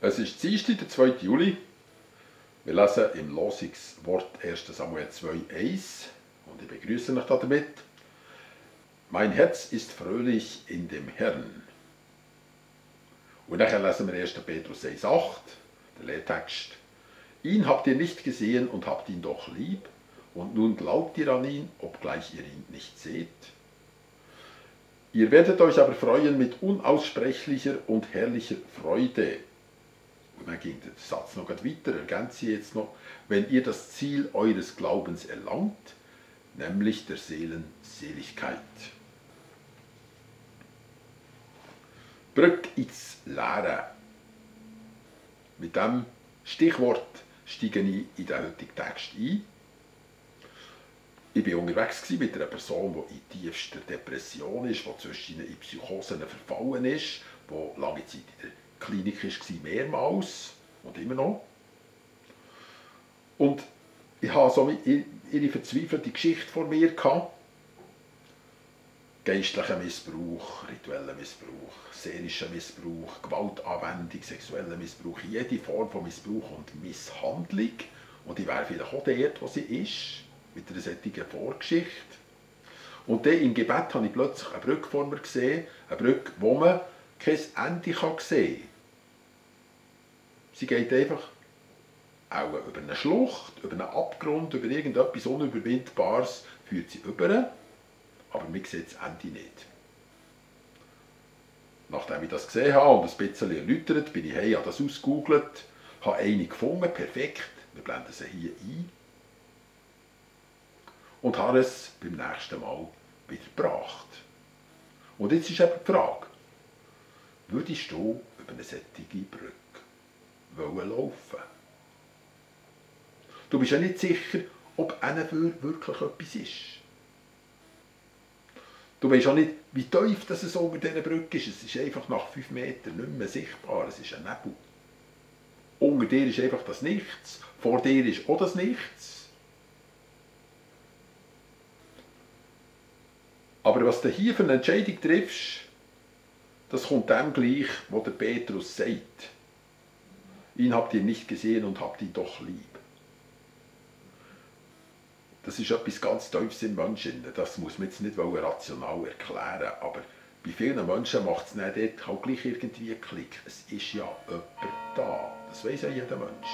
Es ist Dienstag, der 2. Juli. Wir lesen im Losungswort 1. Samuel 2,1 und ich begrüße euch damit. Mein Herz ist fröhlich in dem Herrn. Und nachher lesen wir 1. Petrus 6,8, der Lehrtext. Ihn habt ihr nicht gesehen und habt ihn doch lieb, und nun glaubt ihr an ihn, obgleich ihr ihn nicht seht. Ihr werdet euch aber freuen mit unaussprechlicher und herrlicher Freude. Und dann ging der Satz noch weiter, ergänze ich jetzt noch, wenn ihr das Ziel eures Glaubens erlangt, nämlich der Seelenseligkeit. Brücke ins Leere. Mit diesem Stichwort steige ich in den heutigen Text ein. Ich war unterwegs mit einer Person, die in tiefster Depression ist, die zwischen in Psychosen verfallen ist, die lange Zeit in der Klinik war, mehrmals und immer noch. Und ich hatte so ihre verzweifelte Geschichte vor mir gehabt. Geistlicher Missbrauch, ritueller Missbrauch, seelischer Missbrauch, Gewaltanwendung, sexueller Missbrauch, jede Form von Missbrauch und Misshandlung. Und ich wäre vielleicht auch dort, wo sie ist, mit einer solchen Vorgeschichte. Und dann im Gebet habe ich plötzlich eine Brücke vor mir gesehen, eine Brücke, wo man kein Ende sehen kann. Sie geht einfach auch über eine Schlucht, über einen Abgrund, über irgendetwas Unüberwindbares, führt sie über, aber man sieht das Ende nicht. Nachdem ich das gesehen habe und ein bisschen erläutert, bin ich heim, habe das ausgegoogelt, habe eine gefunden, perfekt, wir blenden sie hier ein, und habe es beim nächsten Mal wieder gebracht. Und jetzt ist eben die Frage, würdest du über eine solche Brücke laufen? Du bist ja nicht sicher, ob einer wirklich etwas ist. Du weißt auch nicht, wie tief das es unter dieser Brücke ist. Es ist einfach nach 5 Metern nicht mehr sichtbar. Es ist ein Nebel. Unter dir ist einfach das Nichts. Vor dir ist auch das Nichts. Aber was du hier für eine Entscheidung triffst, das kommt dem gleich, was der Petrus sagt. Ihn habt ihr nicht gesehen und habt ihn doch lieb. Das ist etwas ganz Tiefes im Menschen. Das muss man jetzt nicht rational erklären. Aber bei vielen Menschen macht es nicht dort halt gleich irgendwie Klick. Es ist ja jemand da. Das weiss ja jeder Mensch.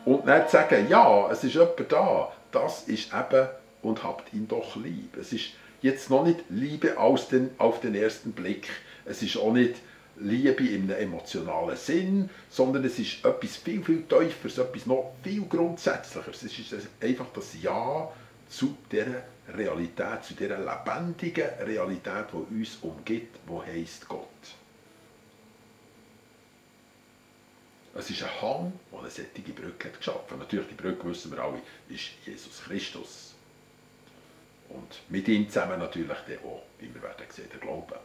Und nicht sagen, ja, es ist jemand da. Das ist eben, und habt ihn doch lieb. Es ist jetzt noch nicht Liebe auf den ersten Blick. Es ist auch nicht Liebe in einem emotionalen Sinn, sondern es ist etwas viel, viel Tieferes, etwas noch viel Grundsätzlicheres. Es ist einfach das Ja zu dieser Realität, zu dieser lebendigen Realität, die uns umgibt, die heisst Gott. Es ist ein Hang, der eine solche Brücke hat geschaffen. Natürlich, die Brücke, wissen wir alle, ist Jesus Christus. Und mit ihm zusammen natürlich auch, wie wir werden sehen, der Glaube.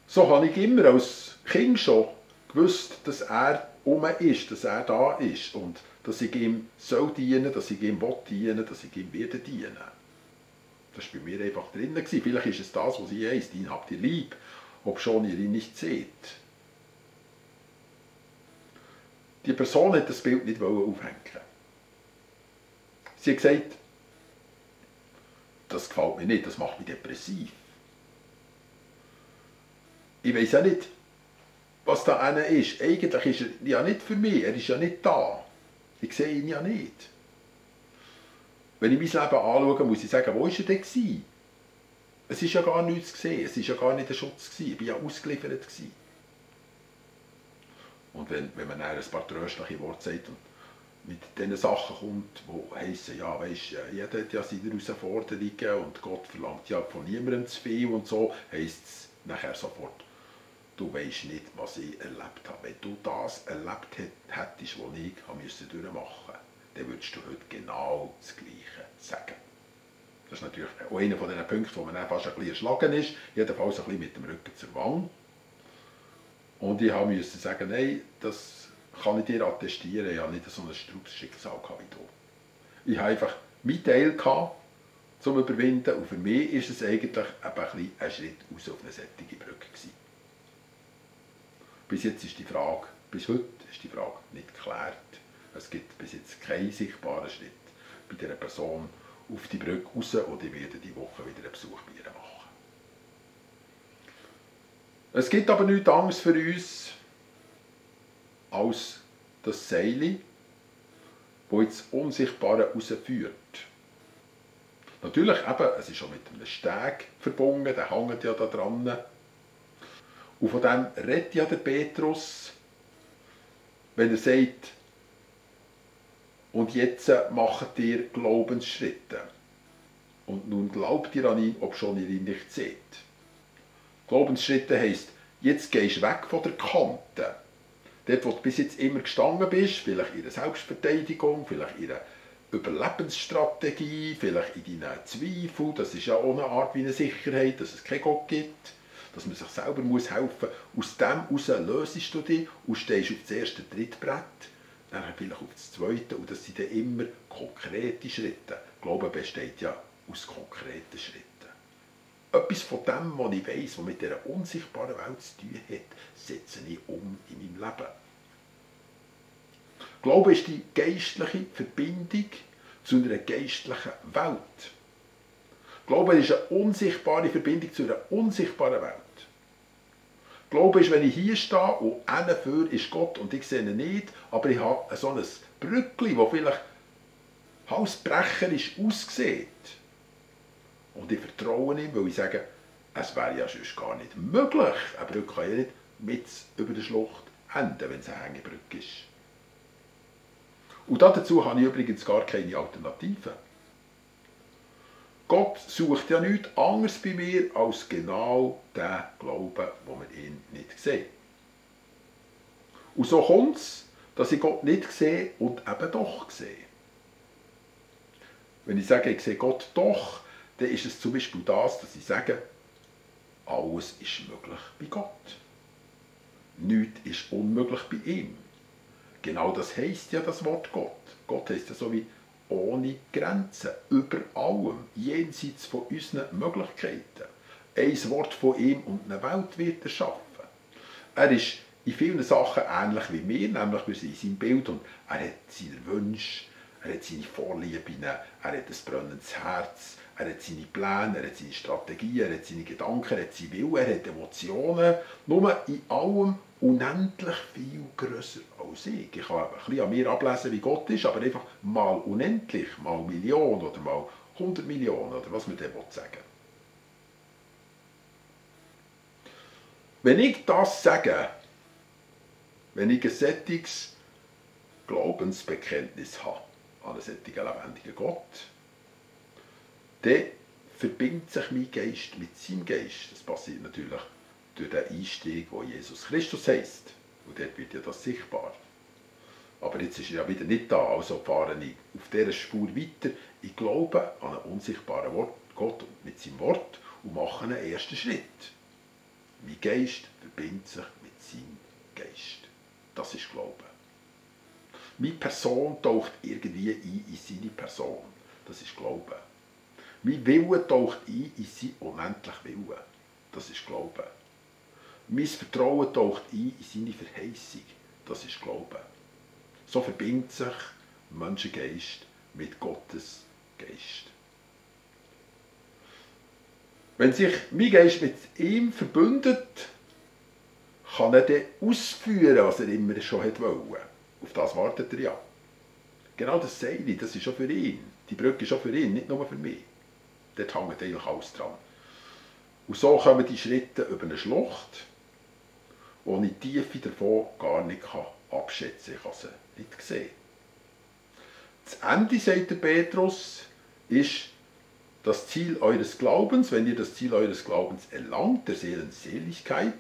So habe ich immer als Kind schon gewusst, dass er ist, dass er da ist und dass ich ihm soll dienen, dass ich ihm dienen will, dass ich ihm werde dienen. Das war bei mir einfach drin. Vielleicht ist es das, was sie heisst, ihn habt ihr lieb, obschon ihr ihn nicht seht. Die Person hat das Bild nicht aufhängen. Sie hat gesagt, das gefällt mir nicht, das macht mich depressiv. Ich weiss auch nicht, was da einer ist. Eigentlich ist er ja nicht für mich, er ist ja nicht da. Ich sehe ihn ja nicht. Wenn ich mein Leben anschaue, muss ich sagen, wo war er denn gewesen? Es ist ja gar nichts gesehen, es ist ja gar nicht der Schutz gewesen, ich war ja ausgeliefert gewesen. Und wenn man dann ein paar tröstliche Worte sagt und mit diesen Sachen kommt, die heissen, ja, weisst, jeder hat ja seine Herausforderungen und Gott verlangt ja von niemandem zu viel und so, heisst es nachher sofort, du weisst nicht, was ich erlebt habe. Wenn du das erlebt hättest, was ich durchmachen musste, dann würdest du heute genau das Gleiche sagen. Das ist natürlich auch einer von diesen Punkten, wo man dann fast ein bisschen erschlagen ist, jedenfalls ein bisschen mit dem Rücken zur Wange. Und ich musste sagen, nein, das kann ich dir attestieren, ich habe nicht so ein Strubsschicksal wie du. Ich habe einfach meinen Teil zum Überwinden und für mich war es eigentlich ein Schritt raus auf eine solche Brücke gewesen. Bis jetzt ist die Frage, bis heute ist die Frage nicht geklärt. Es gibt bis jetzt keinen sichtbaren Schritt bei dieser Person auf die Brücke raus und ich werde diese Woche wieder einen Besuch bei ihr machen. Es gibt aber nichts anderes für uns als das Seil, das ins Unsichtbare rausführt. Natürlich eben, es ist auch mit einem Steg verbunden, der hängt ja da dran. Und von dem redet ja der Petrus, wenn er sagt, und jetzt macht ihr Glaubensschritte. Und nun glaubt ihr an ihn, obschon ihr ihn nicht seht. Glaubensschritte heisst, jetzt gehst du weg von der Kante. Dort, wo du bis jetzt immer gestanden bist, vielleicht in der Selbstverteidigung, vielleicht in einer Überlebensstrategie, vielleicht in deinen Zweifeln, das ist ja auch eine Art wie eine Sicherheit, dass es keinen Gott gibt, dass man sich selber helfen muss. Aus dem heraus löst du dich und stehst auf das erste Trittbrett, dann vielleicht auf das zweite und das sind dann immer konkrete Schritte. Glauben besteht ja aus konkreten Schritten. Etwas von dem, was ich weiss, was mit dieser unsichtbaren Welt zu tun hat, setze ich um in meinem Leben. Glaube ist die geistliche Verbindung zu einer geistlichen Welt. Glaube ist eine unsichtbare Verbindung zu einer unsichtbaren Welt. Glaube ist, wenn ich hier stehe und für ist Gott und ich sehe ihn nicht, aber ich habe so ein Brückli, das vielleicht halsbrecherisch aussieht. Und ich vertraue ihm, weil ich sage, es wäre ja sonst gar nicht möglich. Eine Brücke kann ja nicht mit über der Schlucht enden, wenn es eine Hängebrücke ist. Und dazu habe ich übrigens gar keine Alternative. Gott sucht ja nichts anderes bei mir als genau den Glauben, wo man ihn nicht sieht. Und so kommt es, dass ich Gott nicht sehe und eben doch sehe. Wenn ich sage, ich sehe Gott doch, dann ist es zum Beispiel das, dass ich sage, alles ist möglich bei Gott. Nichts ist unmöglich bei ihm. Genau das heisst ja das Wort Gott. Gott heisst ja so wie ohne Grenzen, über allem, jenseits von unseren Möglichkeiten. Ein Wort von ihm und eine Welt wird er schaffen. Er ist in vielen Sachen ähnlich wie wir, nämlich wir sind in seinem Bild und er hat seine Wünsche, er hat seine Vorlieben, er hat ein brennendes Herz, er hat seine Pläne, er hat seine Strategien, er hat seine Gedanken, er hat seinen Willen, er hat Emotionen. Nur in allem unendlich viel grösser als ich. Ich kann ein bisschen an mir ablesen, wie Gott ist, aber einfach mal unendlich, mal Millionen oder mal 100 Millionen oder was man dem sagen will. Wenn ich das sage, wenn ich ein solches Glaubensbekenntnis habe an einen solchen lebendigen Gott, dann verbindet sich mein Geist mit seinem Geist. Das passiert natürlich durch den Einstieg, wo Jesus Christus heisst. Und dort wird ja das sichtbar. Aber jetzt ist er ja wieder nicht da, also fahre ich auf dieser Spur weiter. Ich glaube an einen unsichtbaren Gott mit seinem Wort und mache einen ersten Schritt. Mein Geist verbindet sich mit seinem Geist. Das ist Glauben. Meine Person taucht irgendwie ein in seine Person. Das ist Glauben. Mein Wille taucht ein in sein unendlichen Willen. Das ist Glauben. Mein Vertrauen taucht ein in seine Verheißung. Das ist Glauben. So verbindet sich Menschengeist mit Gottes Geist. Wenn sich mein Geist mit ihm verbündet, kann er dann ausführen, was er immer schon wollte. Auf das wartet er ja. Genau das Seil, das ist schon für ihn. Die Brücke ist schon für ihn, nicht nur für mich. Dort hängt eigentlich alles dran. Und so kommen die Schritte über eine Schlucht, wo ich die Tiefe davon gar nicht abschätzen kann. Ich kann sie nicht sehen. Das Ende, sagt der Petrus, ist das Ziel eures Glaubens, wenn ihr das Ziel eures Glaubens erlangt, der Seelenseligkeit.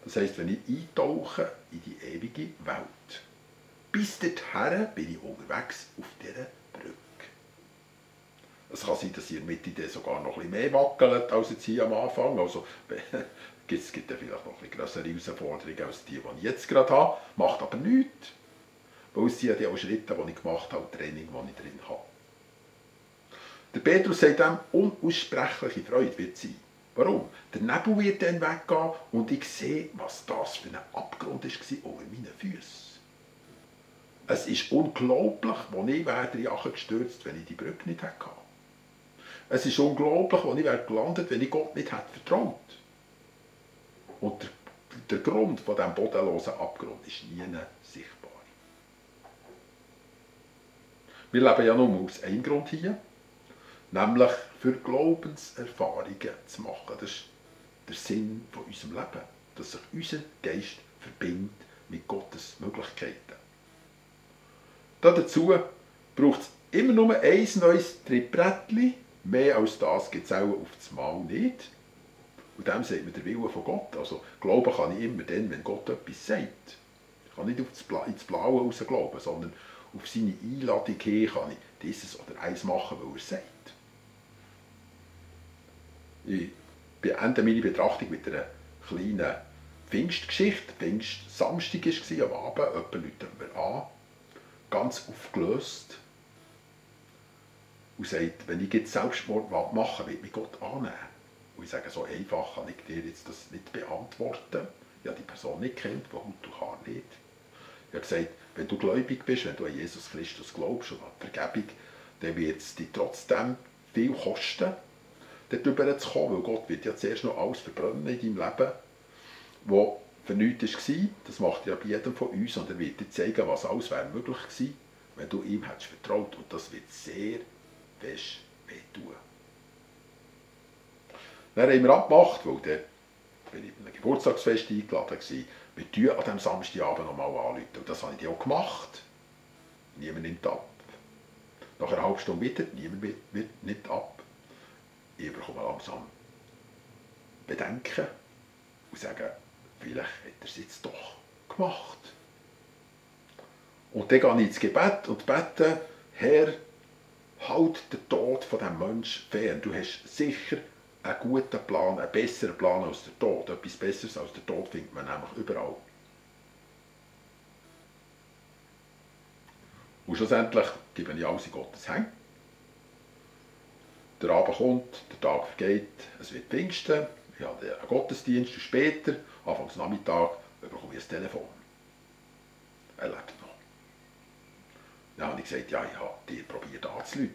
Das heisst, wenn ich eintauche in die ewige Welt. Bis dorthin bin ich unterwegs auf dieser Brücke. Es kann sein, dass ihr mit Idee sogar noch ein bisschen mehr wackelt als jetzt hier am Anfang. Also es gibt ja vielleicht noch ein bisschen grössere Herausforderungen als die ich jetzt gerade habe. Macht aber nichts. Weil es sind ja auch Schritte, die ich gemacht habe, Training, die ich drin habe. Der Petrus sagt dem, unaussprechliche Freude wird sein. Warum? Der Nebel wird dann weggehen und ich sehe, was das für ein Abgrund war unter meinen Füßen. Es ist unglaublich, wo ich wäre gestürzt, wenn ich die Brücke nicht hatte. Es ist unglaublich, wo ich wäre gelandet, wenn ich Gott nicht hätte vertraut. Und der Grund von diesem bodenlosen Abgrund ist nie sichtbar. Wir leben ja nur aus einem Grund hier, nämlich für Glaubenserfahrungen zu machen. Das ist der Sinn von unserem Leben, dass sich unser Geist verbindet mit Gottes Möglichkeiten. Dazu braucht es immer nur ein neues Trittbrettchen. Mehr als das gibt es auch auf das Mal nicht. Und dem sagt man der Wille von Gott. Also glauben kann ich immer dann, wenn Gott etwas sagt. Ich kann nicht ins Blaue raus glauben, sondern auf seine Einladung hin kann ich dieses oder eins machen, weil er sagt. Ich beende meine Betrachtung mit einer kleinen Pfingstgeschichte. Pfingstsamstag war am Abend, jemand läutet mir an, ganz aufgelöst und sagt, wenn ich jetzt Selbstmord machen will, wird mich Gott annehmen. Und ich sage, so einfach kann ich dir jetzt das nicht beantworten. Ich habe die Person nicht kennt, von Haut und Haar nicht. Ich habe gesagt, wenn du gläubig bist, wenn du an Jesus Christus glaubst und an die Vergebung, dann wird es dich trotzdem viel kosten, darüber zu kommen, weil Gott wird ja zuerst noch alles verbrennen in deinem Leben, was für nichts war. Das macht ja bei jedem von uns und er wird dir zeigen, was alles wäre möglich gewesen, wenn du ihm hättest vertraut. Und das wird sehr fest wehtun. Dann haben wir abgemacht, weil dann bin ich bei einem Geburtstagsfest eingeladen war. Wir tun an diesem Samstagabend nochmal anrufen. Und das habe ich auch gemacht. Niemand nimmt ab. Nach einer halben Stunde wieder, niemand nimmt ab. Ich bekomme langsam Bedenken und sage, vielleicht hat er es jetzt doch gemacht. Und dann gehe ich ins Gebet und bete, Herr, halt den Tod von diesem Menschen fern. Du hast sicher einen guten Plan, einen besseren Plan als der Tod. Etwas Besseres als der Tod findet man nämlich überall. Und schlussendlich gebe ich alles in Gottes Hände. Der Abend kommt, der Tag vergeht, es wird Pfingsten, ich habe einen Gottesdienst und später, Anfangs Nachmittag, bekomme ich ein Telefon. Er lebt noch. Dann habe ich gesagt, ja, ich habe dir probiert anzurufen.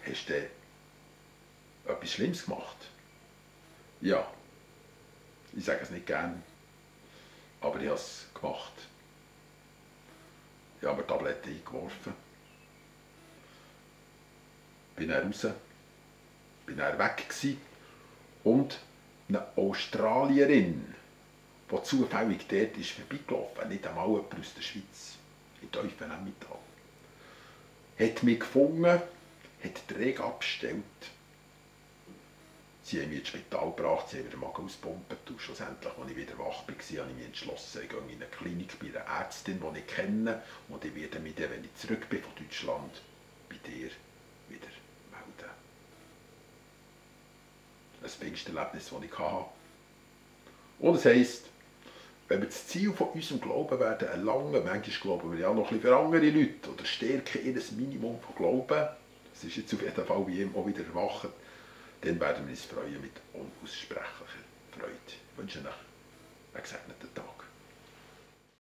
Hast du etwas Schlimmes gemacht? Ja. Ich sage es nicht gern, aber ich habe es gemacht. Ich habe mir Tabletten eingeworfen. Bin dann raus, bin dann weg gewesen. Und eine Australierin, die zufällig dort ist vorbeigelaufen, nicht einmal jemand aus der Schweiz, in tiefen Nachmittag, hat mich gefunden, hat den Regen abgestellt. Sie haben mich ins Spital gebracht, sie haben mir den Magen auspumpt und schlussendlich, als ich wieder wach war, habe ich mich entschlossen, ich gehe in eine Klinik bei einer Ärztin, die ich kenne, und ich werde mich dann, wenn ich zurück bin von Deutschland, bei dir wieder melden. Ein Pfingsterlebnis, das ich hatte. Und es heisst, wenn wir das Ziel von unserem Glauben werden erlangen, manchmal glauben wir ja noch ein bisschen für andere Leute oder stärken ihr Minimum von Glauben, das ist jetzt auf jeden Fall bei ihm auch wieder erwacht, dann werden wir uns freuen mit unaussprechlicher Freude. Ich wünsche euch einen gesegneten Tag.